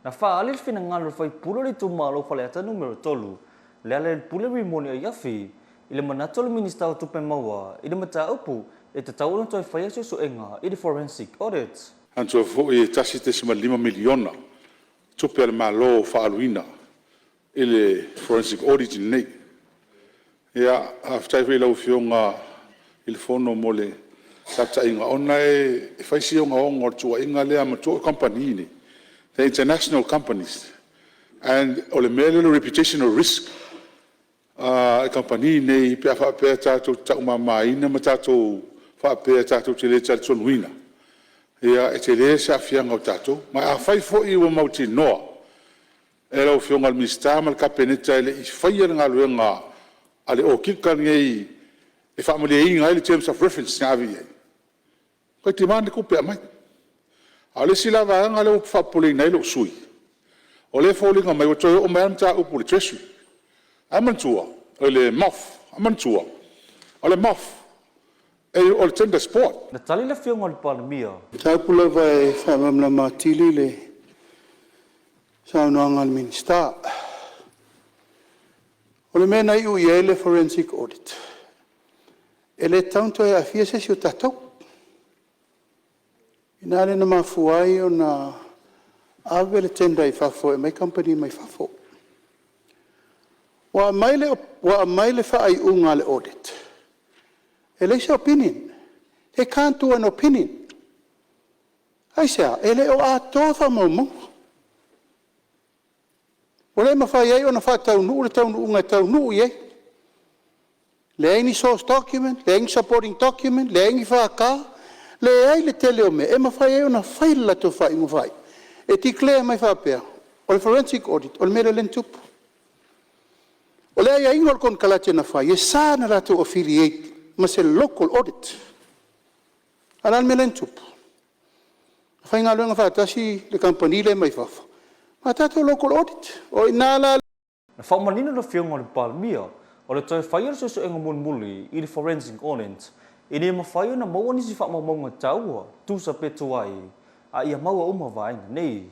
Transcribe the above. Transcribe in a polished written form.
Na faaali le finagalo o le sui usufono o le itumalo o Faleata Nu.3, Lealailepule Rimoni Aiafi, i le manatu o le Minisita o Tupe Maua i le mataupu e tatau ona toe faia suesuega i le forensic audit. Manatua foi e $1.5 miliona tupe a le Malo faaaluina i le forensic audit lenei. Faafetai foi i lau Afioga i le Fono mo le taitaiga, ona e fai si ogaoga o le tuuaiga lea. Manatua o kamupani nei, they are international companies and o le mea lea o le reputational risk a kamupani nei pe a faapea tatou te taumamaina ma tatou faapea tatou te le talitonuina, ia e tele se aafiaga o tatou. Ma afai foi ua mautinoa e lau Afioga i le Minisita ma le Kapeneta e le i faia le galuega a le okika lenei e faamalieina ai le terms of reference na ave i ai, toe demand le tupe e aumai. A o le isi la vaega lea ua faapopoleina ai lou sui usufono, o lea e foliga mai ua toe oo mai lava le mataupu i le Treasury i le MOF. Ae manatua, o le MOF o le Tenders Board. Na tali le afioga i le Palemia. O le mataupu lava e faamalamalama atili le saunoaga a le Minisita. O le mea na iu i ai le forensic audit, e le tatau ona toe aafia se isi o tatou. O i ina lea na mafua ai ona ave le tender i fafo e aumai kamupani mai fafo. Ua aumai le faaiuga a le audit, e leai se opinion, they can't do an opinion. Aisea? E le o atoa faamaumauga. Ua le mafai ai ona faataunuu le taunuuga e taunuu i ai. Leai ni source document, leai ni supporting document, leai ni FK, leai le tele o mea e mafai ai ona fai le latou faaiuga faaiu e declare mai faapea, o le forensic audit o le mea lea na tupu. O le aiaiga o le konekarate na fai, e sa ona latou affiliate ma se local audit. A o le a le mea lea na tupu? Na faigaluega faatasi le kamupani lea mai fafo ma tatou local audit. O i ina la. Na faamanino le afioga i le Palemia, o le toe faia o le suesuega mulimuli i le forensic audit, ina ia mafai ona maua nisi faamaumauga taua, tusa pe tuai, a ia maua uma vaega nei.